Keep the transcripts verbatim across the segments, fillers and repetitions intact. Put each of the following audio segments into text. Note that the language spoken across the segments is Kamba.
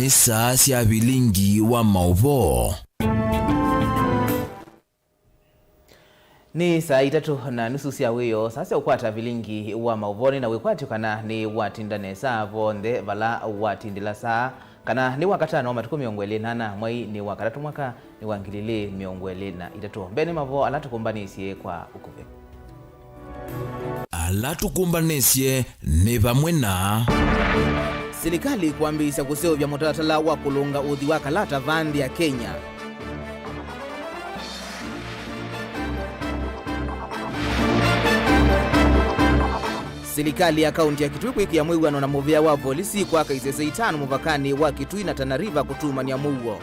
Saa sya vilingi wa maũvoo. Nĩ saa itatũ na nusu sya wĩoo, saa sya ũkwata vilingi wa maũvoo. Nĩ na wĩkwatyo kana nĩ watinda nesa vonthe vala watindĩla saa, kana nĩ Wakatano, matukũ mĩongo ĩlĩ na ana, mwai nĩ wa katatũ, mwaka nĩ wa ngili ilĩ mĩongo ĩlĩ na itatũ. Mbee nĩ mavoo ala tũkũmbanĩsye kwa ũkuvĩ. Ala tũkũmbanĩsye nĩ vamwe na. Silikalĩ kwambĩĩsya kũseũvya mũtalatala wa kũlũnga ũthi wa kalata vaa nthĩ ya Kenya. Silikalĩ ya kaunti ya Kitui kwĩkĩa mwĩw'ano na mũvĩa wa volisi kwaka isese itano mũvakanĩ wa Kitui na Tana River kũtumany'a mũuo.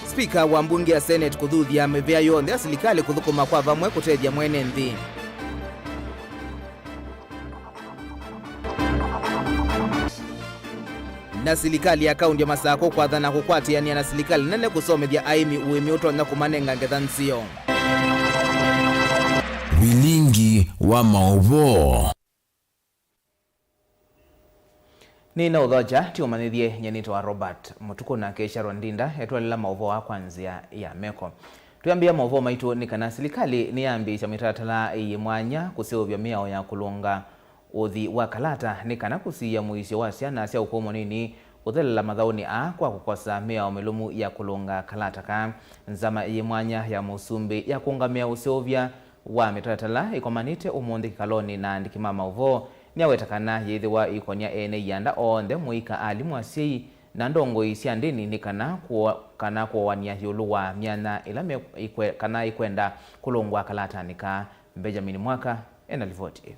Spika wa mbunge ya Senate kũthuthya mĩvĩa yonthe ya silikalĩ kũthũkũma kwa vamwe kũtethya mwene nthĩ. Na silikalĩ ya kaunti ya Masakũ kwathana kũkwatĩanĩa na silikalĩ nene kũsomethya aĩmi ũĩmi ũtonya kũmanenga ngetha nzeo. Vilingi wa maũvoo. Nĩ na ũthokya, ti ũmanyĩthye, nyie nĩtawa Robert Mũtukũ, nake Sharon Ndinda etwalela maũvoo aa kwa nzĩa ya meko. Twĩambĩĩa maũvoo maitũ nĩ kana silikalĩ nĩyambĩĩsya mĩtalatala ĩĩ mwanya kũseũvya mĩao ya kũlũnga ũthi wa kalata nĩ kana kũsiĩĩa mũisyo wa syana sya ũkũũ mũnini ũthelela mathaũnĩ aa kwa kũkosa mĩao mĩlũmu ya kũlũnga kalata kaa. Nzama ĩĩ mwanya ya mũsumbĩ ya kũũngamĩa ũseũvya wa mĩtalatala ĩkomanĩte ũmũnthĩ kĩkalonĩ na aandĩki ma maũvoo nĩyaweta kana yĩthĩwa ĩikonya ene ianda onthe, mũika, alimũ, asyai, na ndongoi sya ndĩni nĩ kana kũo-, kana kũoanĩa ĩũlũ wa myanya ĩla me-, ĩkwe-, kana ĩkwenda kũlũngwa kalatanĩ kaa. Benjamin Mwaka ena livoti ĩyo.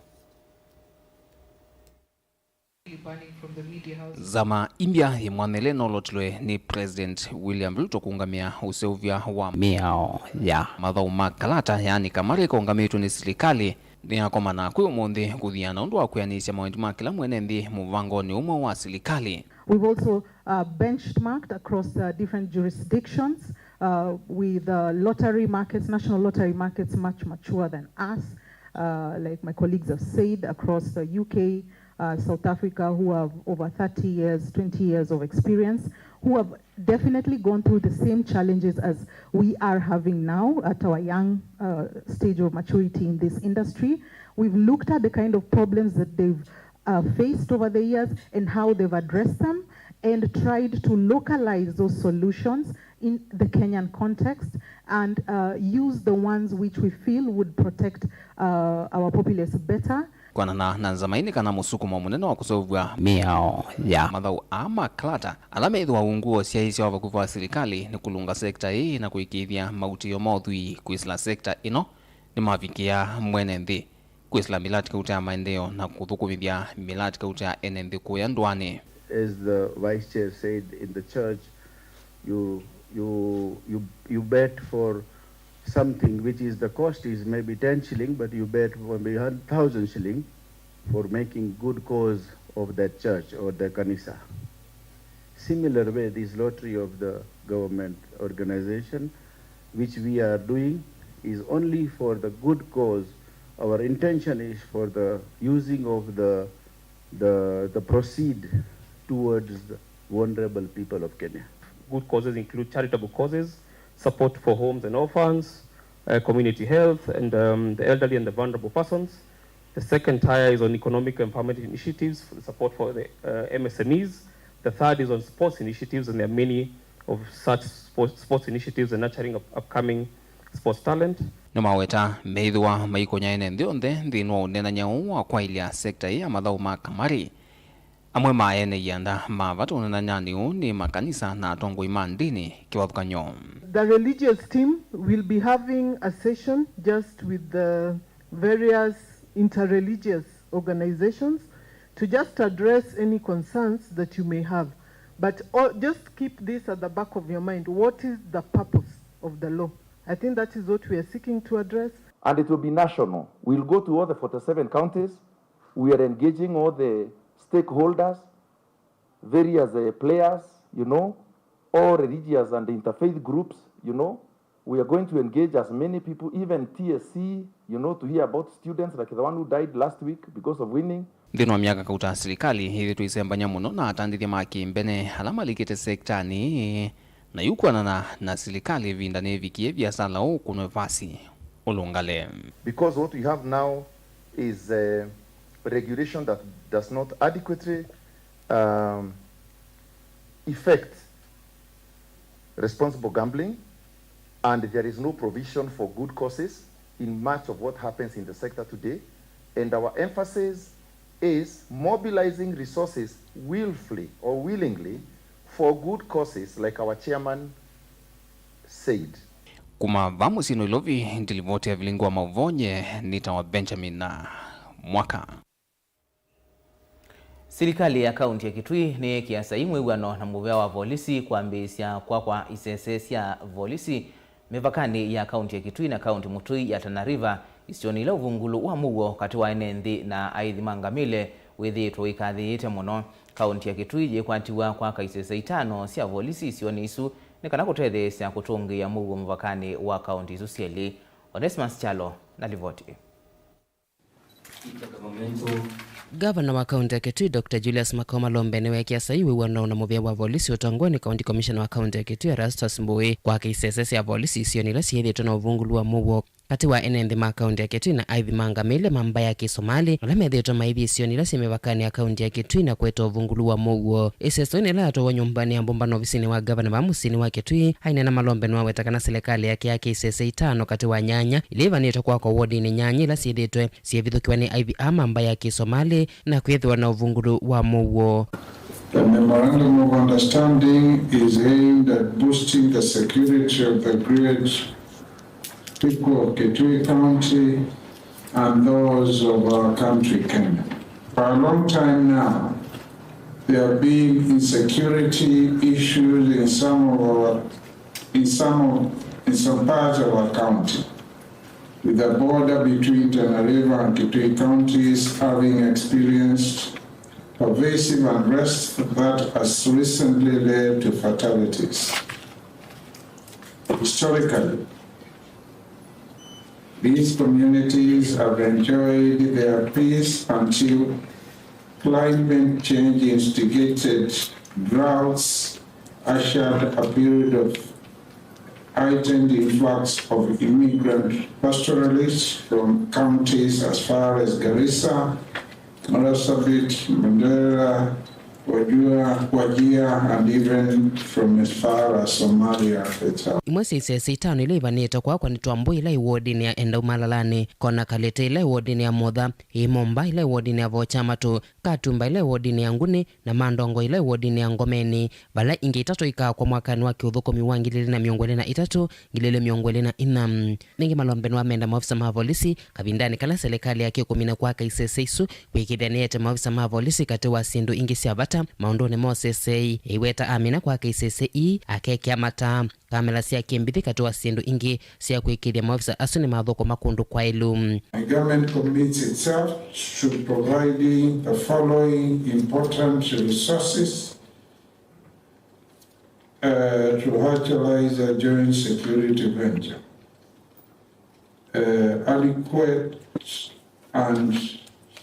Nzama ĩmbya ĩmwanĩle nolotilwe nĩ President William Ruto kũũngamĩa ũseũvya wa mĩao ya mathaũ ma kalata, yaani KAMARI, kaũngamĩtwe nĩ silikalĩ, nĩyakomana kwĩ ũmũnthĩ kũthiana ũndũ wa kwĩanĩsya mawendi ma kĩla mwene nthĩ mũvangonĩ ũmwe wa silikalĩ. We've also, uh, benchmarked across, uh, different jurisdictions, uh, with, uh, lottery markets, national lottery markets much mature than us. Uh, like my colleagues have said, across the U K, uh, South Africa, who have over thirty years, twenty years of experience, who have definitely gone through the same challenges as we are having now at our young, uh, stage of maturity in this industry. We've looked at the kind of problems that they've, uh, faced over the years and how they've addressed them and tried to localize those solutions in the Kenyan context and, uh, use the ones which we feel would protect, uh, our populace better. Kwanana na nzama ĩĩ nĩ kana mũsukumo mũnene wa kũseũvw'a mĩao ya mathaũ aa ma kalata ala methĩwa ungu wa ũsyaĩĩsya wa vakuvĩ wa silikalĩ nĩ kũlũnga sekta ĩĩ na kũĩkĩĩthya mautĩĩo ma ũthwii kwĩsĩla sekta ĩno nĩmavikĩa mwene nthĩ, kwĩsĩla mĩlati kauta ya maendeeo na kũthũkũmĩthya mĩlati kauta ya ene nthĩ kũya ndũanĩ. As the Vice Chair said, in the church, you, you, you, you bet for something which is, the cost is maybe ten shilling, but you bet maybe one thousand shilling for making good cause of that church or the kanisa. Similar way, this lottery of the government organization, which we are doing, is only for the good cause. Our intention is for the using of the, the, the proceed towards the vulnerable people of Kenya. Good causes include charitable causes, support for homes and orphans, uh, community health, and, um, the elderly and the vulnerable persons. The second tier is on economic empowerment initiatives, support for the, uh, M S M Es. The third is on sports initiatives, and there are many of such sports, sports initiatives and nurturing of upcoming sports talent. Nĩmaweta meĩthĩwa maikonya ene nthĩ onthe nthĩnĩ wa ũneenany'a ũũ wa kwaĩlya sekta ĩĩ ya mathaũ ma kamari. Amwe ma ene ianda ma vata ũneenany'anĩ ũũ nĩ makanisa na atongoi ma ndĩni kĩvathũkany'o. The religious team will be having a session just with the various interreligious organizations to just address any concerns that you may have. But, oh, just keep this at the back of your mind. What is the purpose of the law? I think that is what we are seeking to address. And it will be national. We'll go to all the forty-seven counties. We are engaging all the stakeholders, various, uh, players, you know, all religious and interfaith groups, you know, We are going to engage as many people, even T S C, you know, to hear about students like the one who died last week because of winning. Nthĩnĩ wa myaka kauta, silikalĩ ĩthĩtwe ĩisembany'a mũno na atandĩthya ma kĩmbene ala malikĩte sektanĩ ĩĩ, na yu kwonana na silikalĩ ĩvinda nĩvikie viasala ũũ kũnwe vasi ũlũngale. Because what we have now is, uh, regulation that does not adequately, um, effect responsible gambling, and there is no provision for good causes in much of what happens in the sector today, and our emphasis is mobilizing resources willfully or willingly for good causes, like our chairman said. Kuma va mũsyĩ Nairobi, ndilivoti ya vilingi wa mauvoo nye nĩtawa Benjamin Mwaka. Silikalĩ ya kaunti ya Kitui nĩyeekĩa saii mwĩw'ano na mũvĩa wa volisi kwambĩĩsya kwakwa isese sya volisi mĩvakanĩ ya kaunti ya Kitui na kaunti mũtũi ya Tana River, isionĩ ila ũvungulũ wa mũuo katĩ wa ene nthĩ na aĩthi ma ngamĩle wĩthĩĩtwe ũikathĩĩte mũno. Kaunti ya Kitui yĩkwatiw'a kwaka isese itano sya volisi isionĩ isu nĩ kana kũtetheesya kũtũngĩĩa mũuo mũvakanĩ wa kaunti isu syelĩ. Onesmus Kyalo na livoti. Ngavana wa kaunti ya Kitui, Doctor Julius Makau Malombe, nĩweekĩa saii wĩw'ano na mũvĩa wa volisi ũtongoew'e nĩ County Commissioner wa kaunti ya Kitui, Erastus Mbui, kwaka isese sya volisi isionĩ ila syĩthĩĩtwe na ũvungulũ wa mũuo katĩ wa ene nthĩ ma kaunti ya Kitui na aĩthi ma ngamĩle ma mbaĩ ya Kĩsomalĩ, ala methĩĩtwe maithi isionĩ ila syĩ mĩvakanĩ ya kaunti ya Kitui na kũete ũvungulũ wa mũuo. Ĩsese ĩno ĩla yatwawa nyũmbanĩ ya mbũmbano ovisinĩ wa ngavana vaa mũsyĩnĩ wa Kitui, aineena Malombe nĩwaweta kana silikalĩ yake yake isese itano katĩ wa nyanya ila ivanĩtwe kwakwa wodinĩ nyanya ila syĩthĩĩtwe syĩvithũkĩwa nĩ aithi aa ma mbaĩ ya Kĩsomalĩ na kwĩthĩwa na ũvungulũ wa mũuo. The memorandum of understanding is aimed at boosting the security of the great people of Kitui County and those of our country, Kenya. For a long time now, there have been insecurity issues in some of our, in some of, in some parts of our county, with the border between Tana River and Kitui counties having experienced pervasive unrest that has recently led to fatalities. Historically, these communities have enjoyed their peace until climate change instigated droughts ushered a period of heightened influx of immigrant pastoralists from counties as far as Garissa, Marsabit, Mandera, Wajir, Wajir, and even from as far as Somalia itself. Imwe sya isese itano ila ivanĩte kwakwa nĩ Twambũ ĩla ĩ wodinĩ ya Endau Malalanĩ, Kona Kalĩte ĩla ĩ wodinĩ ya Motha, ĩ Momba ĩla ĩ wodinĩ ya Vocha Matũ, Katumba ĩla ĩ wodinĩ ya Nguni, na Mandongo ĩla ĩ wodinĩ ya Ngomeni, vala ingĩ itatũ ikaakwa mwakanĩ wa kĩũthũkũmi wa ngili ilĩ na mĩongo ĩlĩ na itatũ, ngili ilĩ mĩongo ĩlĩ na ina. Ningĩ Malombe nĩwamenda maofisa ma volisi kavindanĩ kala silikalĩ yake ĩkũmina kwaka isese isu kwĩkĩĩthya nĩyete maofisa ma volisi katĩ wa syĩndũ ingĩ sya vata maũndũnĩ ma ũseseei. Ĩweta amina kwaka isese ii, akekĩa mataa, kamela sya kĩmbithĩ katĩ wa syĩndũ ingĩ sya kwĩkĩĩthya maofisa asu nĩmathũkũma kũndũ kwaĩlu. The government commits itself to providing the following important resources, uh, to actualize a joint security venture. Uh, adequate and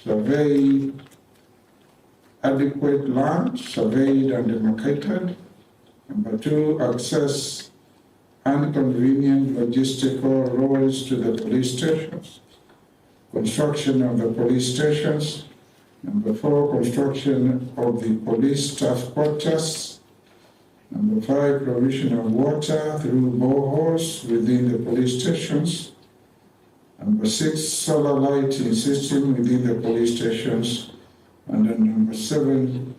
surveyed, adequate land surveyed and demarcated. Number two, access and convenient logistical roads to the police stations. Construction of the police stations. Number four, construction of the police staff quarters. Number five, provision of water through boreholes within the police stations. Number six, solar lighting system within the police stations. And then number seven,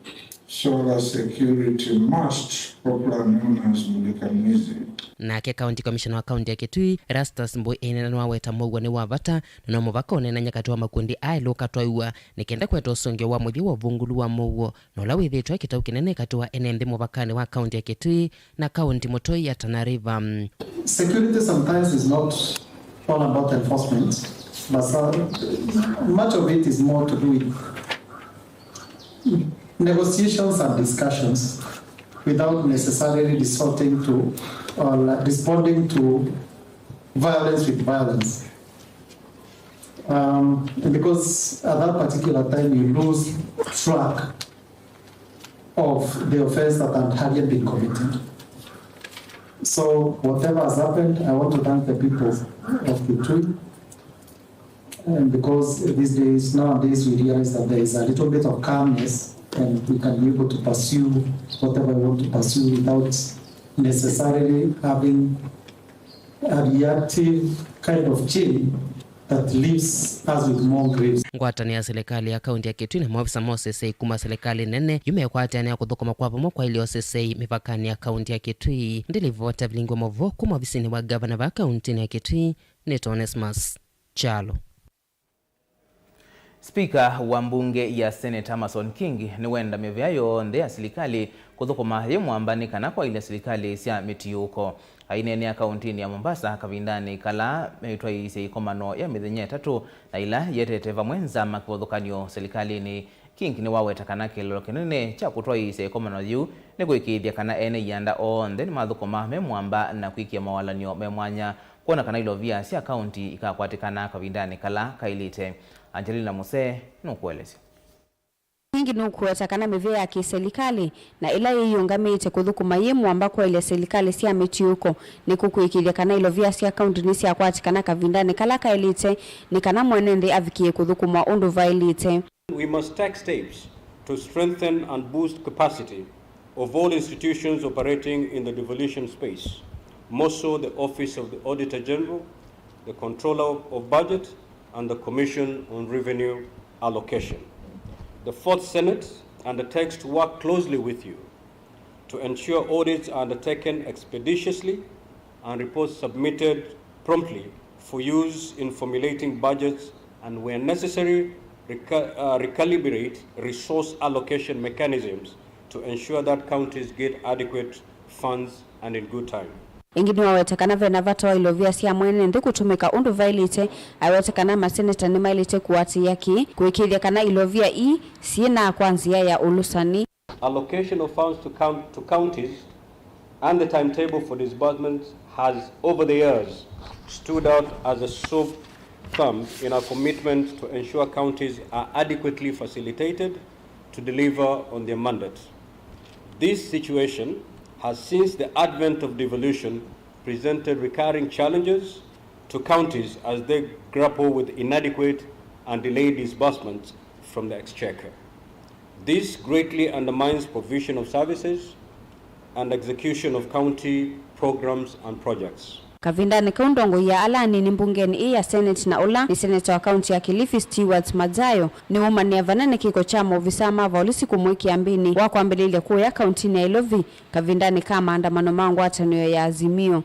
solar security mast, popular known as Mulika Mwizi. Nake County Commissioner wa kaunti ya Kitui, Erastus Mbui, ĩnena nĩwaweta mũuo nĩ wa vata, na no mũvaka ũneenany'a katĩ wa makundi aĩlũ ũkatwaiwa nĩ kenda kweta ũsũngĩo wa mũthya wa ũvungũlu wa mũuo, na ũla wĩthĩĩtwe kĩtau kĩnene katĩ wa ene nthĩ mũvakanĩ wa kaunti ya Kitui na kaunti mũtũi ya Tana River. Security sometimes is not all about enforcement, but, uh, much of it is more to do with negotiations and discussions without necessarily resorting to or responding to Violence with violence. Um, and because at that particular time you lose track of the offense that had earlier been committed. So whatever has happened, I want to thank the people of Kitui. And because these days, nowadays, we realize that there is a little bit of calmness and we can be able to pursue whatever we want to pursue without necessarily having a reactive kind of chain that leaves us with more graves. Ngwatanĩo ya silikalĩ ya kaunti ya Kitui na maofisa ma ũseseĩ kuma silikalĩ nene yu mekwatĩanĩa kũthũkũma kwa vamwe kwaĩlya ũseseĩ mĩvakanĩ ya kaunti ya Kitui. Ndilivota vilingi wa maũvoo kuma ovisinĩ wa gavana va kauntinĩ ya Kitui, nĩ Onesmus Kyalo. Spika wa mbunge ya Senate Amason Kingi nĩwenda mĩvĩa yonthe ya silikalĩ kũthũkũma yĩ mwamba nĩ kana kwaĩlya silikalĩ sya mĩtiũko. Aineenea kauntinĩ ya Mombasa kavindanĩ kala meĩtwaĩĩsya ĩkomano ya mĩthenya ĩtatũ na ĩla yĩetete vamwe nzama kĩvathũkany'o silikalĩnĩ, Kingi nĩwaweta kana kĩeleelo kĩnene kya kũtwaĩĩsya ĩkomano yĩu nĩ kũĩkĩĩthya kana ene ianda onthe nĩmathũkũma me mwamba na kwĩkĩa mawalany'o me mwanya kwona kana ilovia sya kaunti ikakwatĩkana kavindanĩ kala kaĩlĩte. Angelina Musee nũkũelesya. Kingi nũkũweta kana mĩvĩa ya kĩselikalĩ na ĩla yĩyĩũngamĩĩte kũthũkũma yĩ mwamba kwaĩlya selikalĩ sya mĩtiũko nĩ kũkũĩkĩĩthya kana ilovia sya kaunti nĩsyakwatĩkana kavindanĩ kala kaĩlĩte nĩ kana mwene nthĩ avikĩe kũthũkũmwa ũndũ vaĩlĩte. We must take steps to strengthen and boost capacity of all institutions operating in the devolution space, more so the Office of the Auditor General, the Controller of Budget, and the Commission on Revenue Allocation. The Fourth Senate undertakes to work closely with you to ensure audits are undertaken expeditiously and reports submitted promptly for use in formulating budgets and, where necessary, reca-, uh, recalibrate resource allocation mechanisms to ensure that counties get adequate funds and in good time. Ĩngĩ nĩwaweta kana vena vata wa ilovia sya mwene nthĩ kũtũmĩka ũndũ vaĩlĩte. Aweta kana maseneta nĩmaĩlĩte kũatĩĩa kĩĩ kũĩkĩĩthya kana ilovia ii syĩnaa kwa nzĩa ya ũlũsani. Allocation of funds to count-, to counties and the timetable for disbursements has, over the years, stood out as a sore thumb in our commitment to ensure counties are adequately facilitated to deliver on their mandate. This situation has, since the advent of devolution, presented recurring challenges to counties as they grapple with inadequate and delayed disbursements from the exchequer. This greatly undermines provision of services and execution of county programs and projects. Kavindanĩ kau, ndongoi ya ala anini mbungenĩ ĩĩ ya Senate na ũla nĩ seneta wa kaunti ya Kilifi Stewart Madzayo nĩwaumanĩa vana nĩ kĩko kya maovisaa ma volisi kũmwĩkĩa mbĩnĩ wa kwambĩlĩlya kũya kauntinĩ ya Ilovi kavindanĩ ka maandamano ma ngwatanĩo ya Azimio.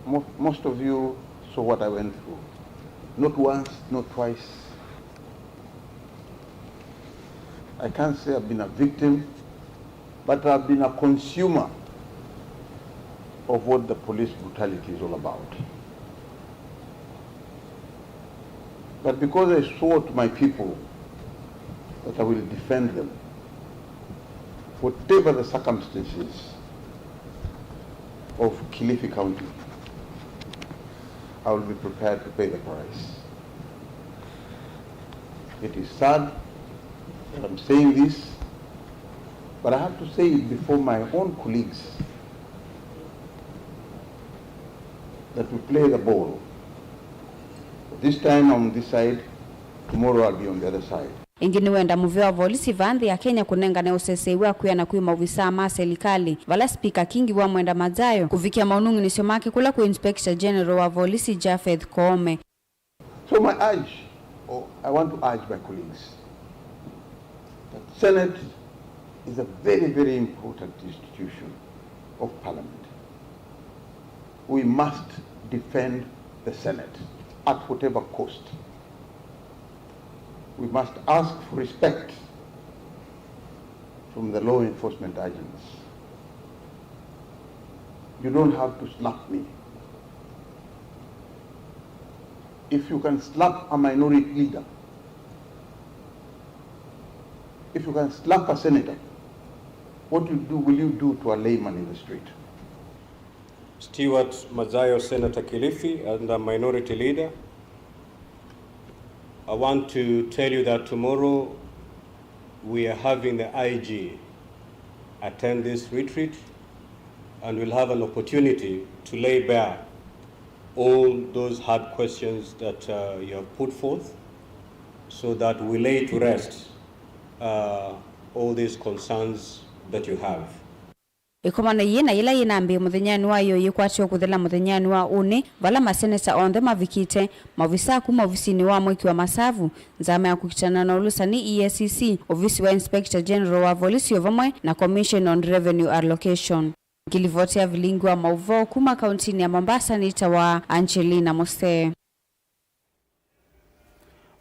Mo-, most of you saw what I went through. Not once, not twice. I can't say I've been a victim, but I've been a consumer of what the police brutality is all about. But because I swore to my people that I will defend them, whatever the circumstances of Kilifi County, I will be prepared to pay the price. It is sad that I'm saying this, but I have to say it before my own colleagues that we play the ball. This time I'm on this side, tomorrow I'll be on the other side. Ĩngĩ nĩwenda mũvĩa wa volisi vaa nthĩ ya Kenya kũnengane ũseseĩ wa kwĩana kwĩ maovisaa ma selikalĩ, vala Spika Kingi wamwenda Madzayo kũvikĩa maũnung'inĩsyo make kũla kwĩ Inspector General wa volisi Japheth Koome. So my urge, or I want to urge my colleagues, that Senate is a very, very important institution of Parliament. We must defend the Senate at whatever cost. We must ask for respect from the law enforcement agents. You don't have to slap me. If you can slap a minority leader, if you can slap a senator, what you do, will you do to a layman in the street? Stewart Mazayo, Senator Kilifi, and the minority leader. I want to tell you that tomorrow we are having the I G attend this retreat, and we'll have an opportunity to lay bare all those hard questions that, uh, you have put forth, so that we lay to rest, uh, all these concerns that you have. Ĩkomano yĩĩ na yĩla yĩnambĩĩe mũthenyanĩ wa ĩyoo yĩkwatĩwe kũthela mũthenyanĩ wa ũnĩ, vala maseneta onthe mavikĩte, maovisaa kuma ovisinĩ wa mwĩki wa masavu, nzama ya kũkitana na ũlũsani, E A C C, ovisi wa Inspector General wa volisi, o vamwe na Commission on Revenue Allocation. Ngilivoti ya vilingi wa maũvoo kuma kauntinĩ ya Mombasa nĩtawa Angelina Mose.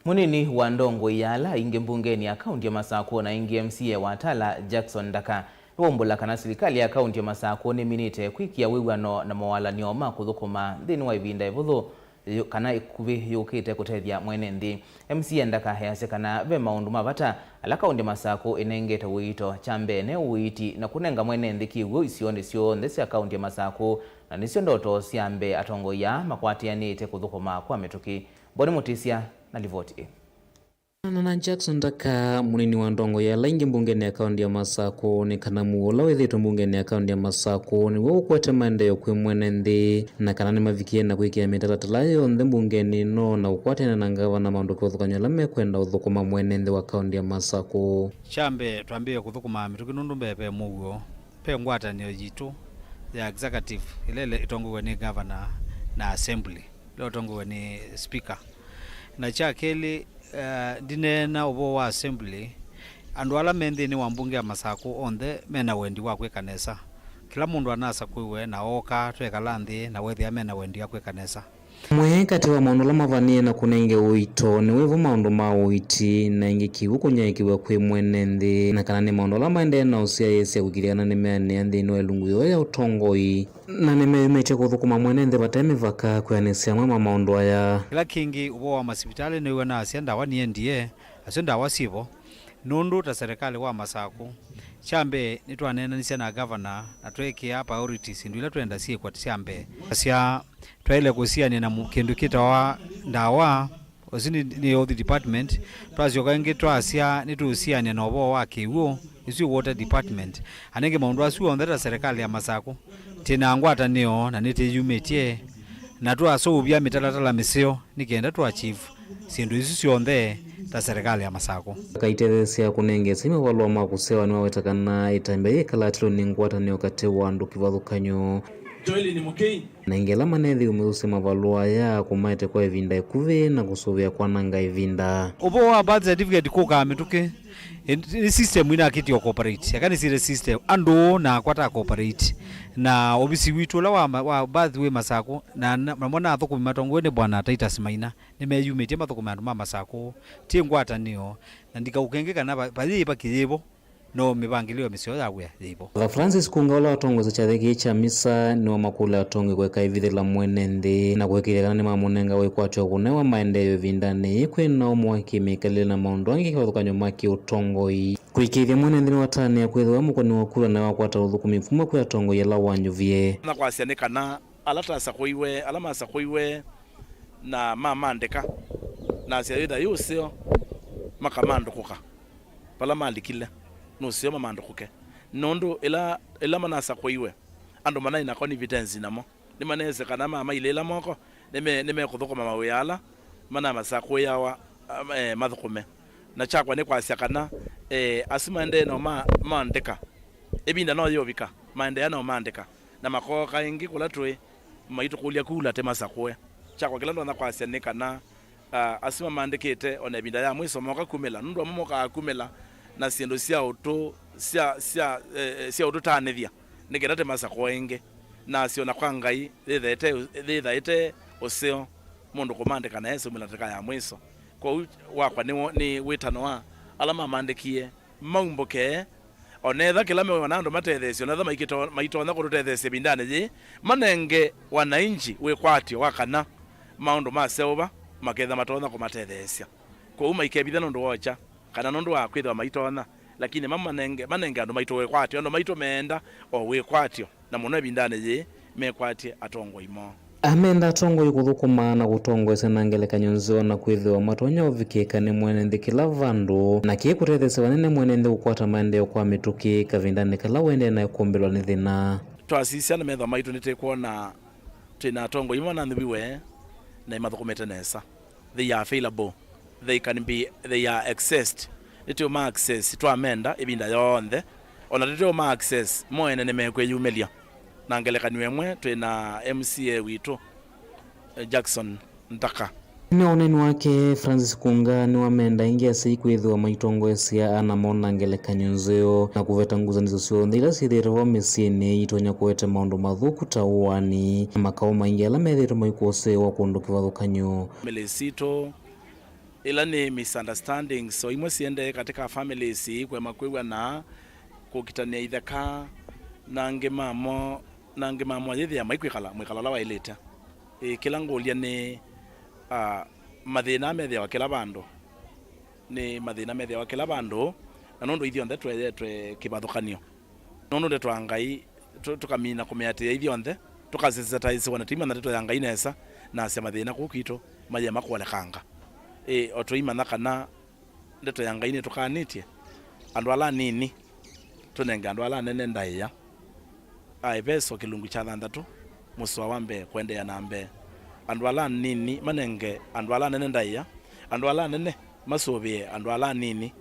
Mũnini wa ndongoi ya ala aingĩ mbungenĩ ya kaunti ya Masakũ na ĩngĩ M C A wa Tala, Jackson Ndaka, nĩwaumbũla kana silikalĩ ya kaunti ya Masakũ nĩminĩte kwĩkĩa wĩw'ano na mowalany'o ma kũthũkũma nthĩnĩ wa ĩvinda ĩvũthũ yu-, kana ĩkuvĩ yũkĩte kũtethya mwene nthĩ. M C A Ndaka easya kana ve maũndũ ma vata ala kaunti ya Masakũ ĩnengete ũito. Kya mbee nĩ ũiiti na kũnenga mwene nthĩ kĩw'ũ isionĩ syonthe sya kaunti ya Masakũ, na nĩsyo ndoto sya mbee atongoi aa makwatĩanĩte kũthũkũma kwa mĩtũkĩ. Boni Mũtĩsya na livoti ĩ. Kũneena na Jackson Ndaka, mũnini wa ndongoi ya ala aingĩ mbungenĩ ya kaunti ya Masakũ, nĩ kana mũuo ũla wĩthĩĩtwe mbungenĩ ya kaunti ya Masakũ nĩw'o ũkwete maendeeo kwĩ mwene nthĩ, na kana nĩmavikie na kwĩkĩa mĩtalatala yonthe mbungenĩ ĩno na ũkwatĩana na ngavana maũndũ kĩvathũkany'o ala mekwenda ũthũkũma mwene nthĩ wa kaunti ya Masakũ. Kya mbee, twambĩĩe kũthũkũma mĩtũkĩ nũndũ mbee ve mũuo, ve ngwatanĩo yitũ ya executive ĩla ĩtongoew'e nĩ ngavana na assembly ĩla ĩtongoew'e nĩ speaker. Na kya kelĩ, eh, ndineena ũvoo wa assembly, andũ ala me nthĩnĩ wa mbunge ya Masakũ onthe mena wendi wa kwĩka nesa. Kĩla mũndũ anasakũiwe na ooka, twekala nthĩ na wethĩa mena wendi wa kwĩka nesa. Amwe katĩ wa maũndũ ala mavanie na kũnenge ũito nĩ wĩvo maũndũ ma ũiiti, na ĩngĩ kĩw'ũ kũnyaĩĩkĩw'a kwĩ mwene nthĩ, na kana nĩ maũndũ ala maendee na ũsyaĩĩsya kũkilya kana nĩmeanĩa nthĩnĩ wa ĩlungu yoo ya ũtongoi. Na nĩmeyumĩtye kũthũkũma mwene nthĩ vate mĩvaka kwĩanĩsya amwe ma maũndũ aya. Kĩla kĩngĩ, ũvoo wa masivitalĩ nĩw'o naasya ndawa nĩendie, nasyo ndawa syĩvo, nũndũ ta serĩkalĩ wa Masakũ, kya mbee nĩtwaneenanisye na ngavana na tweekĩa priorities syĩndũ ila twenda syĩkwa sya mbee. Asya twaĩle kũsianĩa na mu-, kĩndũ kĩtawa ndawa, ũsu nĩ, nĩ health department. Twasyoka ĩngĩ twasya nĩtũũsianĩa na ũvoo wa kĩw'ũ, ĩsu water department. Anenge maũndũ asu onthe ta serĩkalĩ ya Masakũ, twĩ na ngwatanĩo na nĩtwĩyumĩtye, na twaseũvya mĩtalatala mĩseo nĩ kenda tũ achieve syĩndũ isu syonthe ta serĩkalĩ ya Masakũ. Akaitetheesya kũnenge asyai mavalũa ma kũsewa nĩwaweta kana ĩtambya yĩkalatilwe nĩ ngwatanĩo katĩ wa andũ kĩvathũkany'o. Joel nĩ mũkei. Na ĩngĩ ala manethĩwe methusya mavalũa aya kũmaete kwa ĩvinda ĩkuvĩ na kũsũvĩa kwananga ĩvinda. Ũvoo wa birth certificate kũkaa mĩtũkĩ, ĩ, nĩ system inakĩtie o cooperate. Aka nĩsyĩte system. Andũ nakwa ta cooperate. Na ovisi witũ ũla wa ma-, wa birth wĩ Masakũ, na, na, namo na athũkũmi matongoew'e nĩ Bwana Titus Maina, nĩmeyumĩtye mathũkũme andũ ma Masakũ. Ti ngwatanĩo, na ndikaũkenge kana va-, vayĩva kĩyĩvo. No mĩvangĩlĩo mĩseo ya wĩa yĩvo. Father Francis Kunga, ũla watongoesye kyathĩ kĩĩ kya misa, nĩwamakũlya atongoi kũeka ĩvithĩla mwene nthĩ na kũĩkĩĩthya kana nĩmamũnenga wĩkwatyo kũnewa maendeeo ĩvindanĩ yĩĩ kwĩ na ũmũ wa kĩmĩkalĩle na maũndũ angĩ kĩvathũkany'o ma kĩũtongoi. Kũĩkĩĩthya mwene nthĩ nĩwatanĩa kwĩthĩwa mũkũni wa kura na wakwata ũthũkũmi kuma kwĩ atongoi ala wanyuvie. Na kwasya nĩ kana ala tasakũiwe, ala masakũiwe na mamandĩka, nasya yĩtha yĩ ũseo, makamandũkũka vala malikile, nũseo mamandũkũke. Nũndũ ĩla, ĩla manasakũiwe, andũ manaĩ na confidence namo, nĩmaneesĩ kana mamailĩĩla moko, nĩme-, nĩmekũthũkũma mawĩa ala manamasakũĩawa, eh, mathũkũme. Na kyakwa nĩ kwasya kana, eh, asu maendee no ma-, maandĩka, ĩvinda no yĩũvika, maendeea no maandĩka, na makooka ĩngĩ kũla twĩ, maitũkũlya kula tĩmasakũe. Kyakwa kĩla ndonya kwasya nĩ kana, ah, asu mamandĩkĩte o na ĩvinda ya mwĩso moka kumĩla, nũndũ amwe mokaa kumĩla na syĩndũ sya ũtũ-, sya, sya, eh, sya ũtũtanĩthya, nĩ kenda tĩmasakũe ĩngĩ. Nasyo na kwa Ngai yĩthaĩte, yĩthaĩte ũseo mũndũ kũmandĩka na esũmĩla ndatĩka ya mwĩso. Kwoou wakwa nĩ wo-, nĩ wĩtano wa ala mamandĩkie maumbũke, o na etha kĩla meona andũ matetheesye, o na etha maikĩto-, maitonya kũtũtetheesya ĩvindanĩ yĩĩ, manenge wananchi wĩkwatyo wa kana maũndũ maseũva maketha matonya kũmatetheesya. Kwoou maikevitha nũndũ wa ũkya, kana nũndũ wa kwĩthĩwa maitonya, lakini mamanenge, manenge andũ maitũ wĩkwatyo, andũ maitũ meenda o wĩkwatyo, na mũno ĩvindanĩ yĩĩ, mekwatye atongoi moo. Amenda atongoi kũthũkũma na kũtongoesya na ngelekany'o nzeo na kwĩthĩwa matonya ũvikĩĩka nĩ mwene nthĩ kĩla vandũ, na kĩĩ kũtetheesya vanene mwene nthĩ kũkwata maendeeo kwa mĩtũkĩ kavindanĩ kala ũendee na ĩkũmbĩlwa nĩ thĩna. Twasisya na metho maitũ nĩtĩkwona twĩ na atongoi mananĩviwe na imathũkũmĩte nesa. They are available. They can be, they are accessed. Nĩtũũma access twamenda ĩvinda yonthe. Ona tũtũũma access, mo ene nĩmekwĩyumĩlya. Na ngelekany'o ĩmwe, twĩ na M C A witũ, eh, Jackson Ntaka. Nĩ ũneni wake, Francis Kunga nĩwamenda aingĩ asyai kwĩthĩwa maitongoesya ana moo na ngelekany'o nzeo na kũveta ngusanĩsyo syonthe ila syĩthĩĩtwe vo mĩsyĩnĩ itonya kũete maũndũ mathũku ta ũaani na makaũ maingĩ ala methĩĩtwe maikũsĩĩwa kũndũ kĩvathũkany'o. Families sitũ, ila nĩ misunderstandings o imwe siendee katika families, kũema kwĩw'ana, kũkitanĩa itheka, na angĩ mamo, na angĩ mamo yĩthĩa maikwĩkala mwĩkalo ũla waĩlĩte. Ĩ, kĩla ngũlya nĩ, ah, mathĩna methĩawa kĩla vandũ. Nĩ mathĩna methĩawa kĩla vandũ, na nũndũ ithyonthe tweyetwe kĩvathũkany'o. Nũndũ ndeto ya Ngai, tũ-, tũkamina kũmĩatĩĩa ithyonthe, tũkasensitizewa na tũimanya ndeto ya Ngai nesa, na asya mathĩna kũu kwitũ mayĩema kũolekanga. Ĩ, o tũimanya kana ndeto ya Ngai nĩtũkanĩtye, andũ ala anini tũnenge andũ ala anene ndaĩa. Aeveso kĩlungu kya thanthatũ, mũsoa wa mbee kũendeea na mbee. Andũ ala anini manenge andũ ala anene ndaĩa, andũ ala anene masũvĩe andũ ala anini,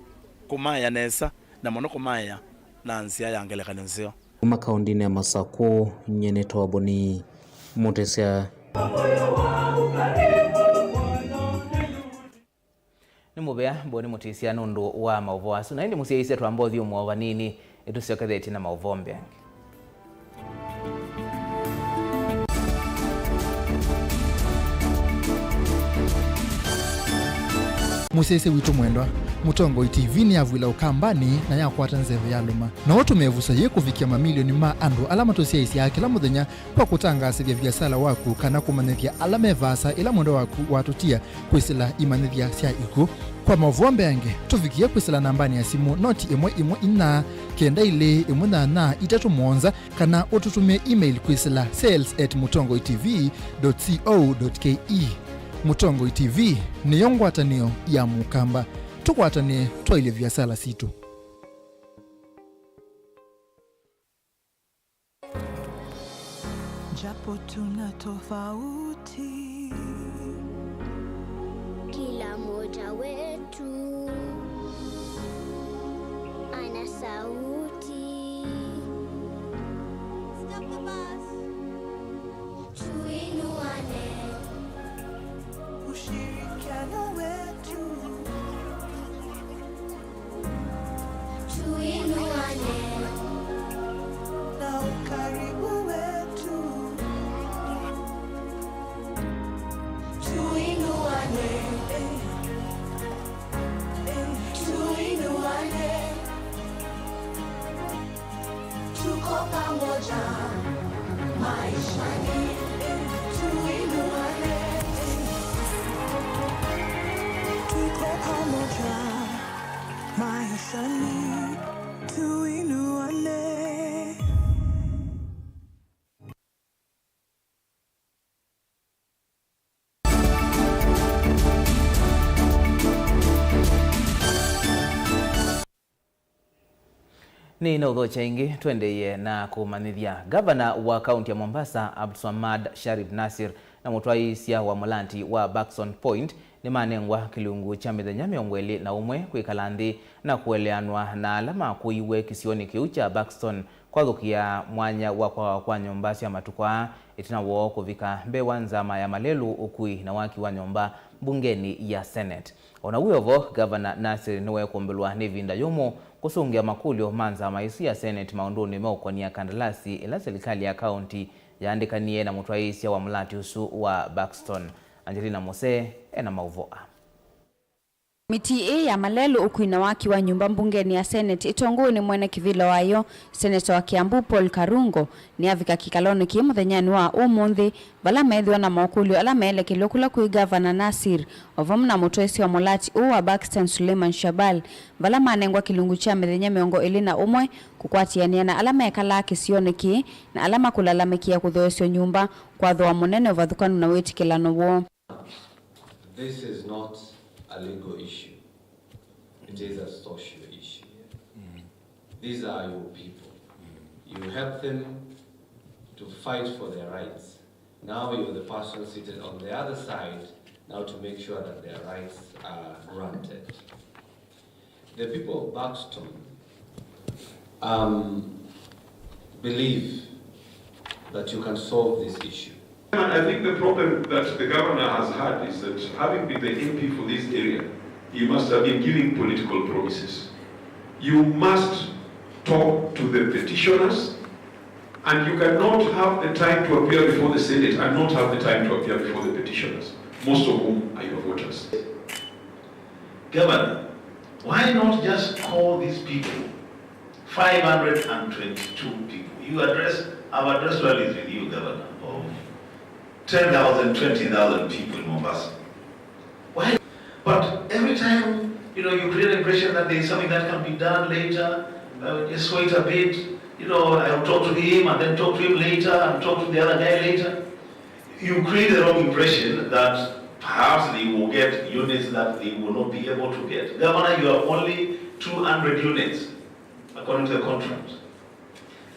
kũmaea nesa, na mũno kũmaea na nzĩa ya ngelekany'o nzeo. Kuma kaũndĩnĩ ya Masakũ, nyie nĩtawa Boni Mũtĩsya. Nĩ mũvea Boni Mũtĩsya nũndũ wa maũvoo asu. Na ĩndĩ mũsyaĩĩsya twamba ũthyũmũa o vanini, nĩtũsyokethetye na maũvoo mbee angĩ. Mũsyaĩĩsya witũ mwendwa, Mũtongoi T V nĩyavw'ĩla Ũkambanĩ na yakwata nzeve yalũma. No ũtũme ĩvuso yĩĩ kũvikĩa mamilioni ma andũ ala matũsyaĩĩsyaa kĩla mũthenya kwa kũtangaasĩthya viasala waku kana kũmanyĩthya ala me vaasa ĩla mwendwa waku watũtia kwĩsĩla imanyĩthya sya ikw'ũ. Kwa maũvoo mbeange, tũvikĩe kwĩsĩla nambanĩ ya simũ noti ĩmwe ĩmwe inya kenda ilĩ ĩmwe nyanya itatũ mũonza, kana ũtũtũmĩe email kwĩsĩla sales at mũtongoi T V dot co dot K E. Mũtongoi T V nĩyo ngwatanĩo ya Mũkamba. Tũkwatanĩe twaĩlye viasala sitũ. Japo tuna tofauti, kila mmoja wetu ana sauti. Stop the bus. Tuinuane. Ushirikiano wetu. Tuinuane. Na ukaribu wetu. Tuinuane. Eh, eh, tuinuane. Tuko pamoja maishani, tuinuane. Tuko pamoja maishani, tuinuane. Nĩ na ũthokya ĩngĩ, tũendeeye na kũmanyĩthya. Ngavana wa kaunti ya Mombasa, Abdulswamad Sharif Nasir, na mũtwaĩĩsya wa mũlanti wa Buxton Point nĩmanengwa kĩlungu kya mĩthenya mĩongo ĩlĩ na ũmwe kwĩkala nthĩ na kũeleanwa na ala makũiwe kĩsionĩ kĩu kya Buxton kwathũkĩa mwanya wa kwawa kwa nyũmba sya matukũ aa, ĩtina woo kũvika mbee wa nzama ya malelũ, ũkui na waki wa nyũmba mbungenĩ ya Senate. O na wĩ o vo, Ngavana Nasir nĩwekũmbĩlwa nĩ ĩvinda yũmũ kũsũngĩa makũlyo ma nzama ĩsu ya Senate maũndũnĩ meũkonia kandalasi ĩla silikalĩ ya kaũnti yaandĩkanie na mũtwaĩĩsya wa mũlatĩ ũsu wa Buxton. Angelina Mose e na maũvoo aa. Mĩtĩ ĩĩ ya malelũ, ũkui na waki wa nyũmba mbungenĩ ya Senate ĩtongoew'e nĩ mwene kĩvĩla wayo, Seneta wa Kiambu Paul Karungo, nĩyavika kĩkalonĩ kĩĩ mũthenyanĩ wa ũmũnthĩ, vala meethĩwa na mokũlyo ala meelekelw'e kũla kwĩ Ngavana Nasir, o vamwe na mũtwaĩsya wa mũlati ũũ wa Buxton Suleiman Shahbal, vala manengwa kĩlungu kya mĩthenya mĩongo ĩlĩ na ũmwe kũkwatĩanĩa na ala mekalaa kĩsionĩ kĩĩ na ala makũlalamĩkĩa kũtheesw'a nyũmba kwa thooa mũnene ũvathũkanu na wĩtĩkĩlano woo. This is not a legal issue. It is a social issue. These are your people. You help them to fight for their rights. Now you're the person seated on the other side, now to make sure that their rights are granted. The people of Buxton um, believe that you can solve this issue. I think the problem that the governor has had is that, having been the M P for this area, he must have been giving political promises. You must talk to the petitioners, and you cannot have the time to appear before the Senate and not have the time to appear before the petitioners, most of whom are your voters. Governor, why not just call these people, five hundred and twenty-two people? You address, I've addressed rallies with you, Governor, of ten thousand, twenty thousand people in Mombasa. Why? But every time, you know, you create an impression that there is something that can be done later, uh, just wait a bit, you know, I'll talk to him and then talk to him later and talk to the other guy later. You create the wrong impression that perhaps they will get units that they will not be able to get. Governor, you have only two hundred units according to the contract.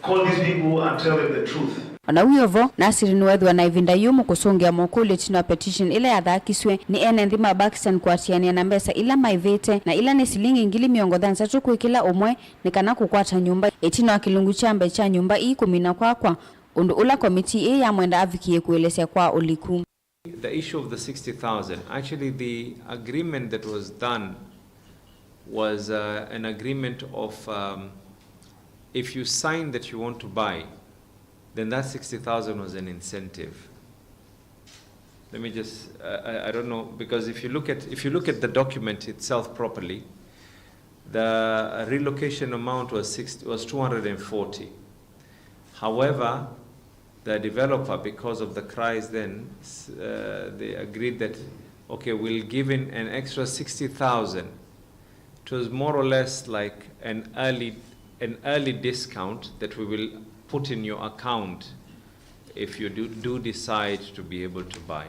Call these people and tell them the truth. O na wĩ o vo, Nasir nĩweethĩwa na ĩvinda yĩũmũ kũsũngĩa mokũlyo ĩtina wa petition ĩla yathakisw'e nĩ ene nthĩ ma Pakistan kũatĩanĩa na mbesa ila maĩvĩte, na ila nĩ silingi ngili mĩongo thanthatũ kwĩ kĩla ũmwe, nĩ kana kũkwata nyũmba, ĩtina wa kĩlungu kya mbee kya nyũmba ii kũmina kwakwa, ũndũ ũla komitii ĩĩ yamwenda avikĩe kũelesya kwa ũliku. The issue of the sixty thousand, actually, the agreement that was done was, uh, an agreement of, um, if you sign that you want to buy, then that sixty thousand was an incentive. Let me just, uh, I, I don't know, because if you look at, if you look at the document itself properly, the relocation amount was sixty, was two hundred and forty. However, the developer, because of the cries then, s-, uh, they agreed that, okay, we'll give in an extra sixty thousand. It was more or less like an early, an early discount that we will put in your account if you do, do decide to be able to buy.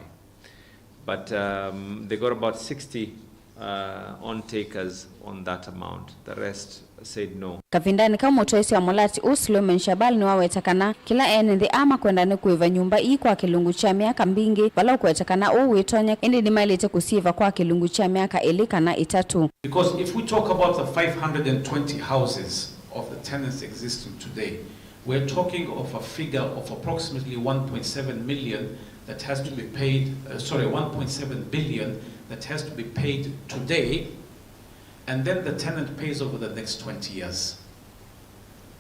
But, um, they got about sixty, uh, on takers on that amount. The rest said no. Kavindanĩ kau, mũtwaĩsya wa mũlati ũũ Suleiman Shahbal nĩwaweta kana kĩla ene nthĩ aa makwenda nĩ kũĩva nyũmba ii kwa kĩlungu kya myaka mbingĩ, vala ũkũweta kana ũu wĩtonya, ĩndĩ nĩmaĩlĩte kũsiĩva kwa kĩlungu kya myaka ĩlĩ kana ĩtatũ. Because if we talk about the five hundred and twenty houses of the tenants existing today, we're talking of a figure of approximately one point seven million that has to be paid, uh, sorry, one point seven billion that has to be paid today, and then the tenant pays over the next twenty years.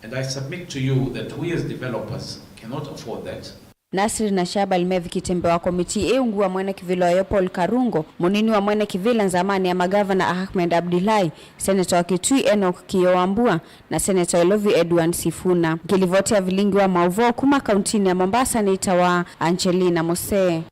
And I submit to you that we as developers cannot afford that. Nasir na Shahbal mevikĩte mbee wa komitii ĩ ungu wa mwene kĩvĩla oyo Paul Karungo, mũnini wa mwene kĩvĩla nzamanĩ ya magavana Ahmed Abdullahi, seneta wa Kitui Enoch Kĩyo Wambua, na seneta wa Ilovi Edwin Sifuna. Ngĩlivotea vilingi wa maũvoo kuma kauntinĩ ya Mombasa nĩtawa Angelina Mose.